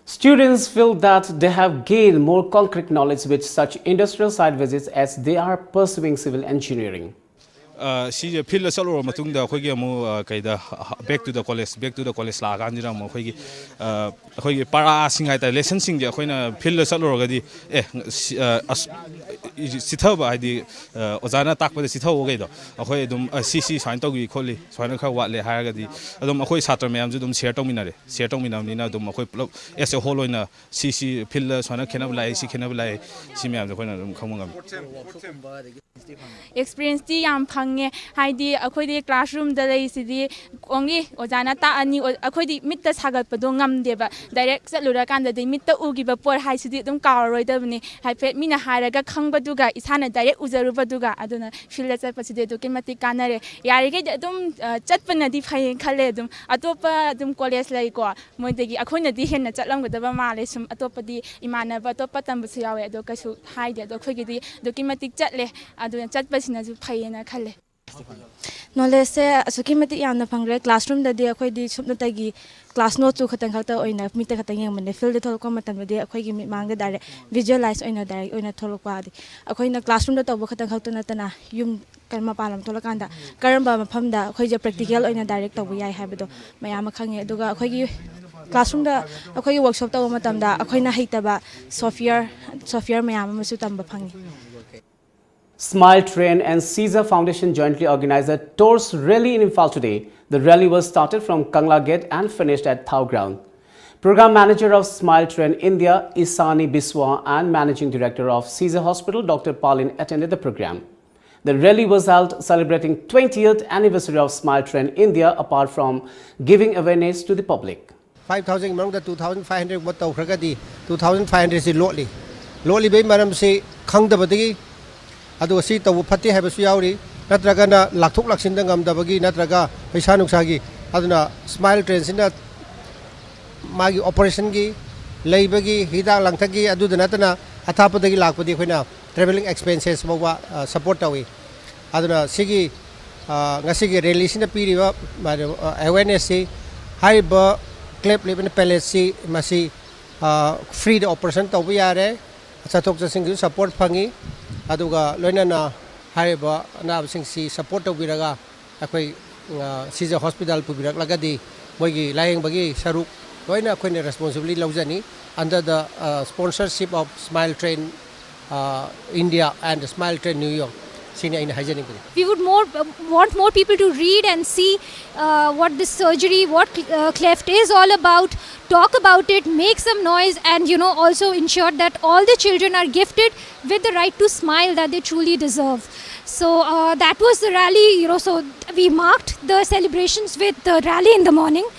Students feel that they have gained more concrete knowledge with such industrial site visits as they are pursuing civil engineering. ꯁꯤꯁꯦ ꯐꯤꯜꯗ ꯆꯠꯂꯨꯔ ꯃꯇꯨꯡꯗ ꯑꯩꯈꯣꯏꯒꯤ ꯑꯃꯨꯛ ꯀꯩꯗ, back to the college, back to the college ꯂꯥꯛꯑꯀꯥꯟꯁꯤꯗ ꯑꯃꯨꯛ ꯑꯩꯈꯣꯏꯒꯤ ꯑꯩꯈꯣꯏꯒꯤ ꯄꯔꯥꯁꯤꯡ ꯍꯥꯏꯇꯥꯔꯦ, ꯂꯦꯁꯟꯁꯤꯡꯁꯦ ꯑꯩꯈꯣꯏꯅ ꯐꯤꯜꯗ ꯆꯠꯂꯨꯔꯒꯗꯤ ꯑꯦ ꯁꯤ- ꯑ, ꯑꯁ- ꯏ- ꯆꯤꯊꯕ ꯍꯥꯏꯗꯤ, ꯑ, ꯑꯣꯖꯥꯅ ꯇꯥꯛꯄꯗ ꯆꯤꯊꯍꯧꯕꯈꯩꯗꯣ ꯑꯩꯈꯣꯏ ꯑꯗꯨꯝ, ꯑ, ꯁꯤ ꯁꯤ ꯁꯨꯃꯥꯏꯅ ꯇꯧꯈꯤ ꯈꯣꯠꯂꯤ, ꯁꯨꯃꯥꯏꯅ ꯈꯔ ꯋꯥꯠꯂꯦ ꯍꯥꯏꯔꯒꯗꯤ ꯑꯗꯨꯝ ꯑꯩꯈꯣꯏ ꯁꯥꯇ꯭ꯔ ꯃꯌꯥꯝꯁꯨ ꯑꯗꯨꯝ ꯁꯤꯌꯔ ꯇꯧꯃꯤꯟꯅꯔꯦ꯫ ꯁꯤꯌꯔ ꯇꯧꯃꯤꯟꯅꯕꯅꯤꯅ ꯑꯗꯨꯝ ꯑꯩꯈꯣꯏ ꯄꯨꯂꯞ ꯑꯦꯁ ꯑꯦ ꯍꯣꯜ ꯑꯣꯏꯅ ꯁꯤ ꯁꯤ ꯐꯤꯜꯗ ꯁꯨꯃꯥꯏꯅ ꯈꯦꯠꯅꯕ ꯂꯥꯛꯑꯦ, ꯁꯤ ꯈꯦꯠꯅꯕ ꯂꯥꯛꯑꯦ, ꯁꯤ ꯃꯌꯥꯝꯁꯦ ꯑꯩꯈꯣꯏꯅ ꯑꯗꯨꯝ ꯈꯪꯕ ꯉꯝꯃꯤ꯫ ꯑꯦꯛꯁꯄꯤꯔꯤꯌꯦꯟꯁꯇꯤ ꯌꯥꯝ ꯐꯪꯉꯦ꯫ ꯍꯥꯏꯗꯤ ꯑꯩꯈꯣꯏꯗꯤ ꯀ꯭ꯂꯥꯁꯔꯨꯝꯗ ꯂꯩꯔꯤꯁꯤꯗꯤ ꯑꯣꯡꯂꯤ ꯑꯣꯖꯥꯅ ꯇꯥꯛꯑꯅꯤ꯫ ꯑꯩꯈꯣꯏꯗꯤ ꯃꯤꯠꯇ ꯁꯥꯒꯠꯄꯗꯣ ꯉꯝꯗꯦꯕ꯫ ꯗꯥꯏꯔꯦꯛ ꯆꯠꯂꯨꯔꯀꯥꯟꯗꯗꯤ ꯃꯤꯠꯇ ꯎꯈꯤꯕ ꯄꯣꯠ ꯍꯥꯏꯁꯤꯗꯤ ꯑꯗꯨꯝ ꯀꯥꯎꯔꯔꯣꯏꯗꯕꯅꯤ꯫ ꯍꯥꯏꯐꯦꯠ ꯃꯤꯅ ꯍꯥꯏꯔꯒ ꯈꯪꯕꯗꯨꯒ ꯏꯁꯥꯅ ꯗꯥꯏꯔꯦꯛ ꯎꯖꯔꯨꯕꯗꯨꯒ꯫ ꯑꯗꯨꯅ ꯐꯤꯜꯗ ꯆꯠꯄꯁꯤꯗꯤ ꯑꯗꯨꯛꯀꯤ ꯃꯇꯤꯛ ꯀꯥꯟꯅꯔꯦ꯫ ꯌꯥꯔꯤꯈꯩꯗꯤ ꯑꯗꯨꯝ ꯆꯠꯄꯅꯗꯤ ꯐꯩꯌꯦꯅ ꯈꯜꯂꯦ꯫ ꯑꯗꯨꯝ ꯑꯇꯣꯞꯄ ꯑꯗꯨꯝ ꯀꯣꯂꯦꯖ ꯂꯩꯀꯣ, ꯃꯣꯏꯗꯒꯤ ꯑꯩꯈꯣꯏꯅꯗꯤ ꯍꯦꯟꯅ ꯆꯠꯂꯝꯒꯗꯕ ꯃꯥꯜꯂꯦ꯫ ꯁꯨꯝ ꯑꯇꯣꯞꯄꯗꯤ ꯏꯃꯥꯟꯅꯕ ꯑꯇꯣꯞꯄ ꯇꯝꯕꯁꯨ ꯌꯥꯎꯋꯦ, ꯑꯗꯣ ꯀꯩꯁꯨ ꯍꯥꯏꯗꯦ꯫ ꯑꯗꯣ ꯑꯩꯈꯣꯏꯒꯤꯗꯤ ꯑꯗꯨꯛꯀꯤ ꯃꯇꯤꯛ ꯆꯠꯂꯦ꯫ ꯑꯗꯨꯅ ꯆꯠꯄꯁꯤꯅꯁꯨ ꯐꯩꯌꯦꯅ ꯈꯜꯂꯦ꯫ ꯅꯣꯂꯦꯖꯁꯦ ꯑꯁꯨꯛꯀꯤ ꯃꯇꯤꯛ ꯌꯥꯝꯅ ꯐꯪꯈ꯭ꯔꯦ꯫ ꯀ꯭ꯂꯥꯁꯔꯨꯝꯗꯗꯤ ꯑꯩꯈꯣꯏꯗꯤ ꯁꯨꯞꯅꯇꯒꯤ ꯀ꯭ꯂꯥꯁ ꯅꯣꯠꯇꯨ ꯈꯛꯇꯪ ꯈꯛꯇ ꯑꯣꯏꯅ ꯃꯤꯠꯇ ꯈꯛꯇꯪ ꯌꯦꯡꯕꯅꯦ꯫ ꯐꯤꯜꯗ ꯊꯣꯛꯂꯛꯄ ꯃꯇꯝꯗꯗꯤ ꯑꯩꯈꯣꯏꯒꯤ ꯃꯤꯠꯃꯥꯡꯗ ꯗꯥꯏꯔꯦꯛ ꯚꯤꯖꯨꯋꯦꯂꯥꯏꯁ ꯑꯣꯏꯅ ꯗꯥꯏꯔꯦꯛ ꯑꯣꯏꯅ ꯊꯣꯛꯂꯛꯄ꯫ ꯑꯗꯩ ꯑꯩꯈꯣꯏꯅ ꯀ꯭ꯂꯥꯁꯔꯨꯝꯗ ꯇꯧꯕ ꯈꯛꯇꯪ ꯈꯛꯇ ꯅꯠꯇꯅ ꯌꯨꯝ ꯀ- ꯃꯄꯥꯟ ꯂꯝ ꯊꯣꯛꯂꯀꯥꯟꯗ ꯀꯔꯝꯕ ꯃꯐꯝꯗ ꯑꯩꯈꯣꯏꯁꯦ ꯄ꯭ꯔꯦꯛꯇꯤꯀꯦꯜ ꯑꯣꯏꯅ ꯗꯥꯏꯔꯦꯛ ꯇꯧꯕ ꯌꯥꯏ ꯍꯥꯏꯕꯗꯣ ꯃꯌꯥꯝ ꯑꯃ ꯈꯪꯉꯦ꯫ ꯑꯗꯨꯒ ꯑꯩꯈꯣꯏꯒꯤ ꯀ꯭ꯂꯥꯁꯔꯨꯝꯗ ꯑꯩꯈꯣꯏꯒꯤ ꯋꯔꯛꯁꯣꯞ ꯇꯧꯕ ꯃꯇꯝꯗ ꯑꯩꯈꯣꯏꯅ ꯍꯩꯇꯕ ꯁꯣꯐꯋꯦꯌꯔ ꯁꯣꯐꯋꯦꯌꯔ ꯃꯌꯥꯝ ꯑꯃꯁꯨ ꯇꯝꯕ ꯐꯪꯉꯤ꯫ Smile Train and Caesar Foundation jointly organized a torch rally in Imphal today. The rally was started from Kangla Gate and finished at Thao Ground. Program Manager of Smile Train India, Isani Biswa, and Managing Director of Caesar Hospital, Doctor Palin, attended the program. The rally was held celebrating twentieth anniversary of Smile Train India, apart from giving awareness to the public. Five thousand ꯃꯅꯨꯡꯗ two thousand five hundred ꯒꯨꯝꯕ ꯇꯧꯈ꯭ꯔꯒꯗꯤ two thousand five hundred ꯁꯤ ꯂꯣꯠꯂꯤ꯫ ꯂꯣꯠꯂꯤꯕꯒꯤ ꯃꯔꯝꯁꯤ ꯈꯪꯗꯕꯗꯒꯤ, ꯑꯗꯨꯒ ꯁꯤ ꯇꯧꯕ ꯐꯠꯇꯦ ꯍꯥꯏꯕꯁꯨ ꯌꯥꯎꯔꯤ, ꯅꯠꯇ꯭ꯔꯒꯅ ꯂꯥꯛꯊꯣꯛ ꯂꯥꯛꯁꯤꯟꯗ ꯉꯝꯗꯕꯒꯤ, ꯅꯠꯇ꯭ꯔꯒ ꯄꯩꯁꯥ ꯅꯨꯡꯁꯥꯒꯤ꯫ ꯑꯗꯨꯅ ꯁ꯭ꯃꯥꯏꯜ ꯇ꯭ꯔꯦꯟꯁꯤꯅ ꯃꯥꯒꯤ ꯑꯣꯄꯔꯦꯁꯟꯒꯤ, ꯂꯩꯕꯒꯤ, ꯍꯤꯗꯥꯛ ꯂꯥꯡꯊꯛꯀꯤ, ꯑꯗꯨꯗ ꯅꯠꯇꯅ ꯑꯊꯥꯞꯄꯗꯒꯤ ꯂꯥꯛꯄꯗꯤ ꯑꯩꯈꯣꯏꯅ ꯇ꯭ꯔꯦꯚꯦꯂꯤꯡ ꯑꯦꯛꯁꯄꯦꯟꯁꯦꯁ ꯐꯥꯎꯕ ꯁꯄꯣꯔꯠ ꯇꯧꯏ꯫ ꯑꯗꯨꯅ ꯁꯤꯒꯤ, ꯑ, ꯉꯁꯤꯒꯤ ꯔꯦꯂꯤꯁꯤꯅ ꯄꯤꯔꯤꯕ ꯑꯦꯋꯦꯔꯅꯦꯁꯁꯤ, ꯍꯥꯏꯔꯤꯕ ꯀ꯭ꯂꯦꯞ ꯂꯤꯞ ꯑꯦꯟ ꯄꯦꯂꯦꯠꯁꯤ ꯃꯁꯤ, ꯑ, ꯐ꯭ꯔꯤꯗ ꯑꯣꯄꯔꯦꯁꯟ ꯇꯧꯕ ꯌꯥꯔꯦ, ꯆꯠꯊꯣꯛ ꯆꯠꯁꯤꯟꯒꯤꯁꯨ ꯁꯄꯣꯔꯠ ꯐꯪꯉꯤ꯫ ꯑꯗꯨꯒ ꯂꯣꯏꯅꯅ ꯍꯥꯏꯔꯤꯕ ꯑꯅꯥꯕꯁꯤꯡꯁꯤ ꯁꯄꯣꯔꯠ ꯇꯧꯕꯤꯔꯒ ꯑꯩꯈꯣꯏ, ꯑ, ꯁꯤꯖ ꯍꯣꯁꯄꯤꯇꯥꯜ ꯄꯨꯕꯤꯔꯛꯂꯒꯗꯤ ꯃꯣꯏꯒꯤ ꯂꯥꯌꯦꯡꯕꯒꯤ ꯁꯔꯨꯛ ꯂꯣꯏꯅ ꯑꯩꯈꯣꯏꯅ responsibility ꯂꯧꯖꯅꯤ꯫ Under the, uh, sponsorship of Smile Train, uh, India and Smile Train New York, ꯁꯤꯅꯤ ꯑꯩꯅ ꯍꯥꯏꯖꯅꯤꯡꯕꯗꯤ꯫ We would more uh, want more people to read and see uh, what this surgery, what uh, cleft is all about, talk about it, make some noise, and, you know, also ensure that all the children are gifted with the right to smile that they truly deserve. So uh, that was the rally, you know, so we marked the celebrations with the rally in the morning.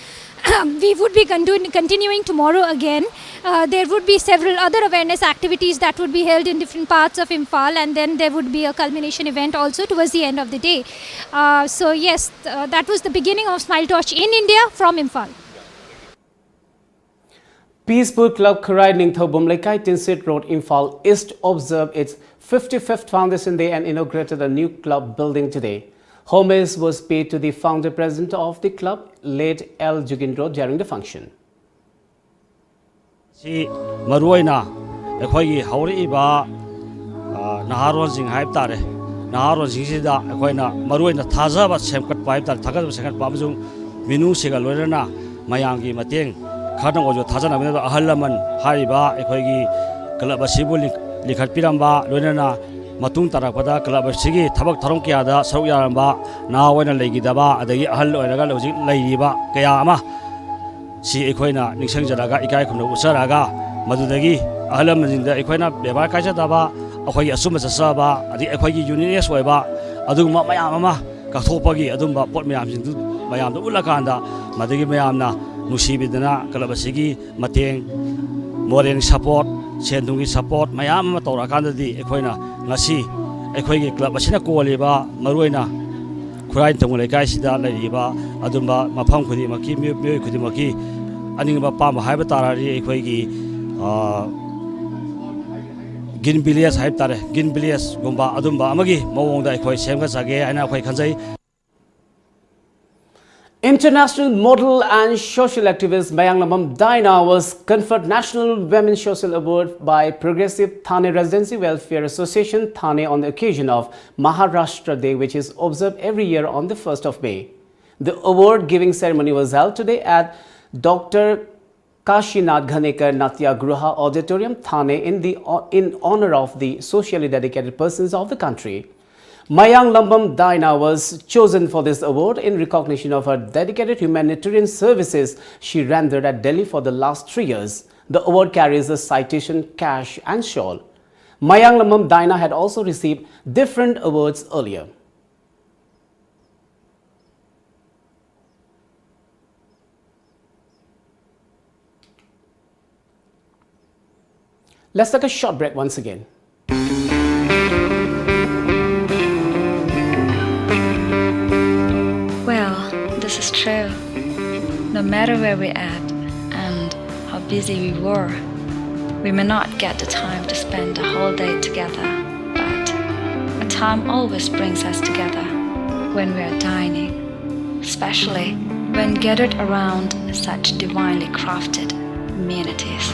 We would be continu- continuing tomorrow again. Uh, there would be several other awareness activities that would be held in different parts of Imphal, and then there would be a culmination event also towards the end of the day. Uh, so, yes, uh, that was the beginning of Smile Torch in India from Imphal. Peaceful Club Kharai, Ningthoubam Leikai, Tinsit Road, Imphal East observed its fifty-fifth Foundation Day and inaugurated a new club building today. Homage was paid to the founder president of the club, late L Jugindro, during the function. ꯁꯤ ꯃꯔꯨꯑꯣꯏꯅ ꯑꯩꯈꯣꯏꯒꯤ ꯍꯧꯔꯛꯏꯕ ꯅꯍꯥꯔꯣꯟꯁꯤꯡ ꯍꯥꯏꯕ ꯇꯥꯔꯦ, ꯅꯍꯥꯔꯣꯟꯁꯤꯡꯁꯤꯗ ꯑꯩꯈꯣꯏꯅ ꯃꯔꯨꯑꯣꯏꯅ ꯊꯥꯖꯕ ꯁꯦꯝꯒꯠꯄ ꯍꯥꯏꯕ ꯇꯥꯔꯦ, ꯊꯥꯒꯠꯄ ꯁꯦꯝꯒꯠꯄ ꯑꯃꯁꯨꯡ ꯃꯤꯅꯨꯡꯁꯤꯒ ꯂꯣꯏꯅꯅ ꯃꯌꯥꯝꯒꯤ ꯃꯇꯦꯡ ꯈꯔꯗꯪ ꯑꯣꯏꯔꯁꯨ ꯊꯥꯖꯅꯕꯅꯤꯅ ꯑꯍꯜ ꯂꯃꯟ ꯍꯥꯏꯔꯤꯕ ꯑꯩꯈꯣꯏꯒꯤ ꯀ꯭ꯂꯕ ꯑꯁꯤꯕꯨ ꯂꯤꯡꯈꯠꯄꯤꯔꯝꯕ, ꯂꯣꯏꯅꯅ ꯃꯇꯨꯡ ꯇꯥꯔꯛꯄꯗ ꯀ꯭ꯂꯕ ꯑꯁꯤꯒꯤ ꯊꯕꯛ ꯊꯧꯔꯝ ꯀꯌꯥꯗ ꯁꯔꯨꯛ ꯌꯥꯔꯝꯕ, ꯅꯍꯥ ꯑꯣꯏꯅ ꯂꯩꯈꯤꯗꯕ, ꯑꯗꯒꯤ ꯑꯍꯜ ꯑꯣꯏꯔꯒ ꯍꯧꯖꯤꯛ ꯂꯩꯔꯤꯕ ꯀꯌꯥ ꯑꯃ ꯁꯤ ꯑꯩꯈꯣꯏꯅ ꯅꯤꯡꯁꯤꯡꯖꯔꯒ ꯏꯀꯥꯏ ꯈꯨꯝꯅꯕ ꯎꯠꯆꯔꯒ, ꯃꯗꯨꯗꯒꯤ ꯑꯍꯜ ꯂꯃꯟꯁꯤꯡꯗ ꯑꯩꯈꯣꯏꯅ ꯕꯦꯕꯥꯔ ꯀꯥꯏꯖꯗꯕ, ꯑꯩꯈꯣꯏꯒꯤ ꯑꯆꯨꯝꯕ ꯆꯠꯆꯕ, ꯑꯗꯒꯤ ꯑꯩꯈꯣꯏꯒꯤ ꯌꯨꯅꯤꯛꯅꯦꯁ ꯑꯣꯏꯕ ꯑꯗꯨꯒꯨꯝꯕ ꯃꯌꯥꯝ ꯑꯃ ꯀꯠꯊꯣꯛꯄꯒꯤ ꯑꯗꯨꯝꯕ ꯄꯣꯠ ꯃꯌꯥꯝꯁꯤꯡꯗꯨ ꯃꯌꯥꯝꯗ ꯎꯠꯂꯀꯥꯟꯗ, ꯃꯗꯒꯤ ꯃꯌꯥꯝꯅ ꯅꯨꯡꯁꯤꯕꯤꯗꯅ ꯀ꯭ꯂꯕ ꯑꯁꯤꯒꯤ ꯃꯇꯦꯡ, ꯃꯣꯔꯦꯜ ꯁꯄꯣꯔꯠ, ꯁꯦꯟ ꯊꯨꯝꯒꯤ ꯁꯄꯣꯔꯠ ꯃꯌꯥꯝ ꯑꯃ ꯇꯧꯔꯛꯑꯀꯥꯟꯗꯗꯤ ꯑꯩꯈꯣꯏꯅ ꯉꯁꯤ ꯑꯩꯈꯣꯏꯒꯤ ꯀ꯭ꯂꯕ ꯑꯁꯤꯅ ꯀꯣꯜꯂꯤꯕ ꯃꯔꯨꯑꯣꯏꯅ ꯈꯨꯔꯥꯏ ꯅꯤꯡꯊꯧ ꯂꯩꯀꯥꯏꯁꯤꯗ ꯂꯩꯔꯤꯕ ꯑꯗꯨꯝꯕ ꯃꯐꯝ ꯈꯨꯗꯤꯡꯃꯛꯀꯤ ꯃꯤꯑꯣꯏ ꯃꯤꯑꯣꯏ ꯈꯨꯗꯤꯡꯃꯛꯀꯤ ꯑꯅꯤꯡꯕ ꯑꯄꯥꯝꯕ ꯍꯥꯏꯕ ꯇꯥꯔꯗꯤ ꯑꯩꯈꯣꯏꯒꯤ ꯒ꯭ꯔꯤꯟ ꯚꯤꯂꯦꯖ ꯍꯥꯏꯕ ꯇꯥꯔꯦ, ꯒ꯭ꯔꯤꯟ ꯚꯤꯂꯦꯖꯒꯨꯝꯕ ꯑꯗꯨꯝꯕ ꯑꯃꯒꯤ ꯃꯑꯣꯡꯗ ꯑꯩꯈꯣꯏ ꯁꯦꯝꯒꯠꯆꯒꯦ ꯍꯥꯏꯅ ꯑꯩꯈꯣꯏ ꯈꯟꯖꯩ꯫ International model and social activist Mayanglambam Daina was conferred National Women's Social Award by Progressive Thane Residency Welfare Association, Thane, on the occasion of Maharashtra Day, which is observed every year on the first of May. The award giving ceremony was held today at Doctor Kashinath Ghanekar Natya Gruha Auditorium, Thane, in, the, in honor of the socially dedicated persons of the country. Mayanglambam Daina was chosen for this award in recognition of her dedicated humanitarian services she rendered at Delhi for the last three years. The award carries a citation, cash, and shawl. Mayanglambam Daina had also received different awards earlier. Let's take a short break once again. Well, this is true. No matter where we're at and how busy we were, we may not get the time to spend the whole day together, but a time always brings us together. when we are dining, especially when gathered around such divinely crafted amenities.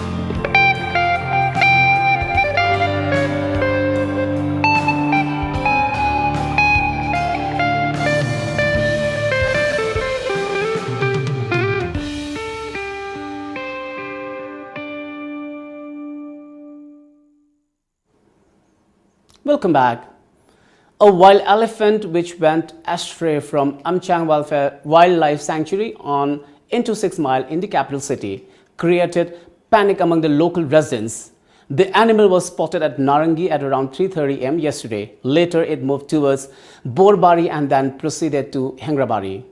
Welcome back. A wild elephant which went astray from Amchang Wildlife Sanctuary on into six mile in the capital city created panic among the local residents. The animal was spotted at Narangi at around three thirty a m yesterday. Later, it moved towards Borbari and then proceeded to Hengrabari.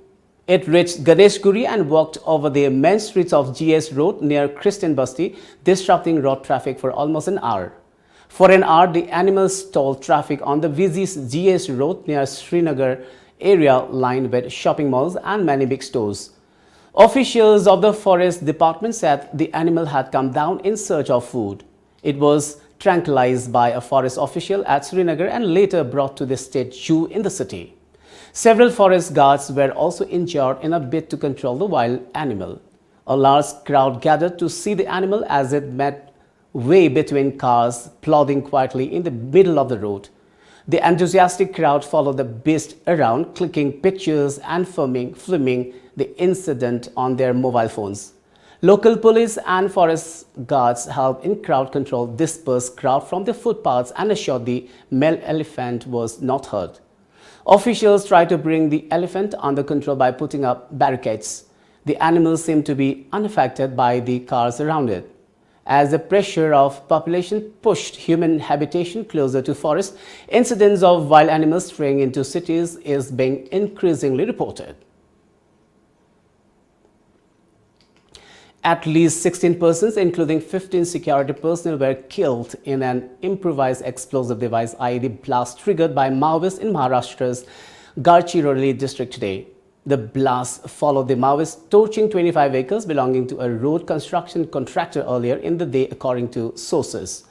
It reached Ganeshguri and walked over the main streets of G S Road near Christian Basti, disrupting road traffic for almost an hour. For an hour, the animal stalled traffic on the busy G S Road near Srinagar area, lined with shopping malls and many big stores. Officials of the forest department said the animal had come down in search of food. It was tranquilized by a forest official at Srinagar and later brought to the state zoo in the city. Several forest guards were also injured in a bid to control the wild animal. A large crowd gathered to see the animal as it made way between cars, plodding quietly in the middle of the road. The enthusiastic crowd followed the beast around, clicking pictures and filming, filming the incident on their mobile phones. Local police and forest guards helped in crowd control, dispersed crowd from the footpaths and assured the male elephant was not hurt. Officials tried to bring the elephant under control by putting up barricades. The animal seemed to be unaffected by the cars around it. As the pressure of population pushed human habitation closer to forest, incidents of wild animals straying into cities is being increasingly reported. At least sixteen persons, including fifteen security personnel, were killed in an improvised explosive device I E D blast triggered by Maoists in Maharashtra's Gadchiroli district today. The blast followed the Maoists torching twenty-five vehicles belonging to a road construction contractor earlier in the day, according to sources.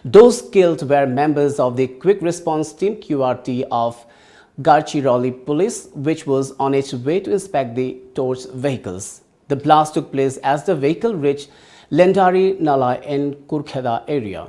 Those killed were members of the Quick Response Team, Q R T, of Gadchiroli police, which was on its way to inspect the torched vehicles. The blast took place as the vehicle reached Lendari Nala in Kurkheda area.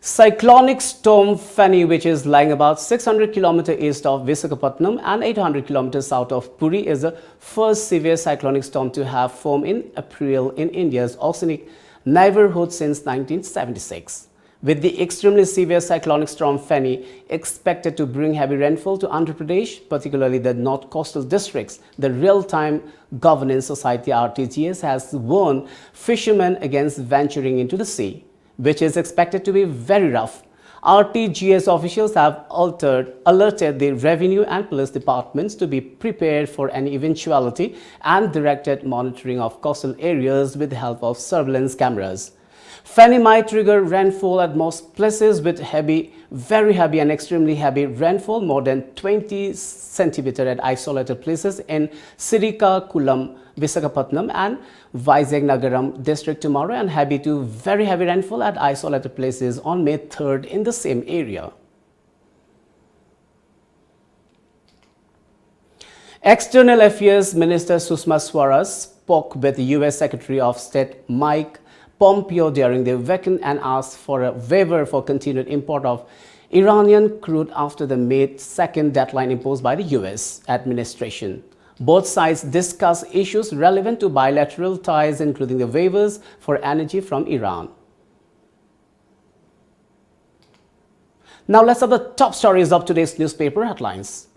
Cyclonic storm Fani, which is lying about six hundred kilometer east of Visakhapatnam and eight hundred kilometers south of Puri, is the first severe cyclonic storm to have formed in April in India's oceanic neighborhood since nineteen seventy-six. With the extremely severe cyclonic storm Fani expected to bring heavy rainfall to Andhra Pradesh, particularly the north coastal districts, the Real Time Governance Society, R T G S, has warned fishermen against venturing into the sea, which is expected to be very rough. R T G S officials have altered, alerted the revenue and police departments to be prepared for any eventuality and directed monitoring of coastal areas with the help of surveillance cameras. Fani might trigger rainfall at most places with heavy, very heavy and extremely heavy rainfall, more than twenty centimeter at isolated places in Srikakulam, Visakhapatnam and Vizag Nagaram district tomorrow, and heavy to very heavy rainfall at isolated places on May third in the same area. External Affairs Minister Sushma Swaraj spoke with U S Secretary of State Mike Pompeo during the weekend and asked for a waiver for continued import of Iranian crude after the May second deadline imposed by the U S administration. Both sides discussed issues relevant to bilateral ties, including the waivers for energy from Iran. Now let's have the top stories of today's newspaper headlines.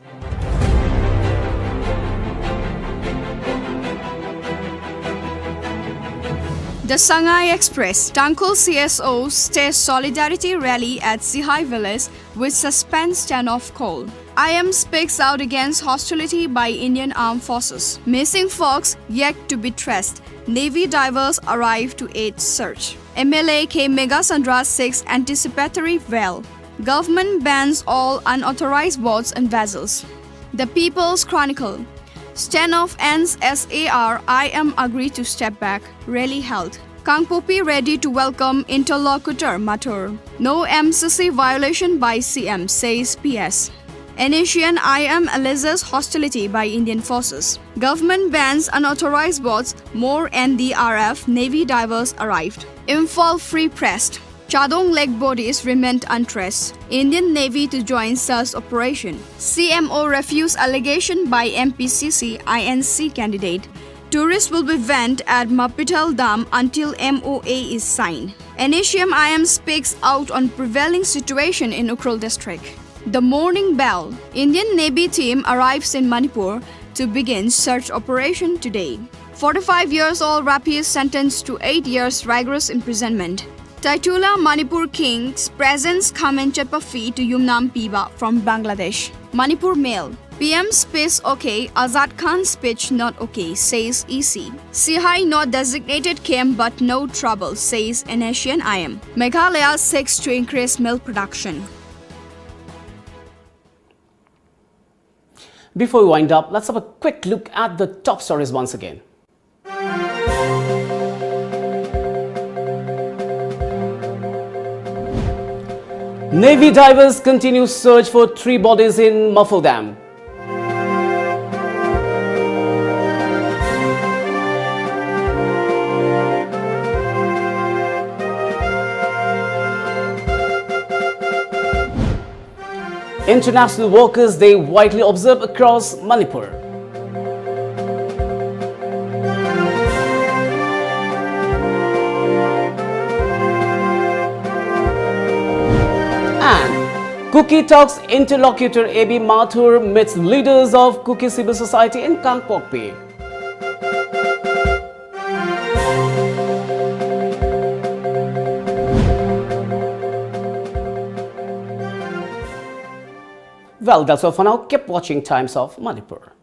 The Sangai Express, Tangkhul C S Os staged solidarity rally at Sihai village with suspense standoff call. I M speaks out against hostility by Indian Armed Forces. Missing folks yet to be traced. Navy divers arrive to aid search. M L A K Meghasandra seeks anticipatory bail. Government bans all unauthorized boats and vessels. The People's Chronicle. Standoff ends as A R I M agreed to step back. Rally held. Kangpokpi ready to welcome interlocutor Mathur. No M C C violation by C M, says P S. N H A N I M alleges hostility by Indian forces. Government bans unauthorized boats, more N D R F Navy divers arrived. Imphal Free Press. Chadong Lake bodies remained untraced. Indian Navy to join search operation. C M O refuse allegation by M P C C I N C candidate. Tourists will be banned at Mapithel Dam until M O A is signed. N H A N I M speaks out on prevailing situation in Ukhrul district. The Morning Bell. Indian Navy team arrives in Manipur to begin search operation today. Forty-five years old rapist sentenced to eight years rigorous imprisonment. Taitula Manipur King's presence come and chapa fee to Yumnam Piba from Bangladesh. Manipur Mail. P M speech okay, Azad Khan speech not okay, says E C. Sihai not designated camp but no trouble, says N H A N I M. Meghalaya seeks to increase milk production. Before we wind up, let's have a quick look at the top stories once again. Navy divers continue search for three bodies in Mapithel Dam. International Workers' Day widely observed across Manipur. And Kuki Talks interlocutor A B Mathur meets leaders of Kuki civil society in Kangpokpi. Well, that's all for now. Keep watching Times of Manipur.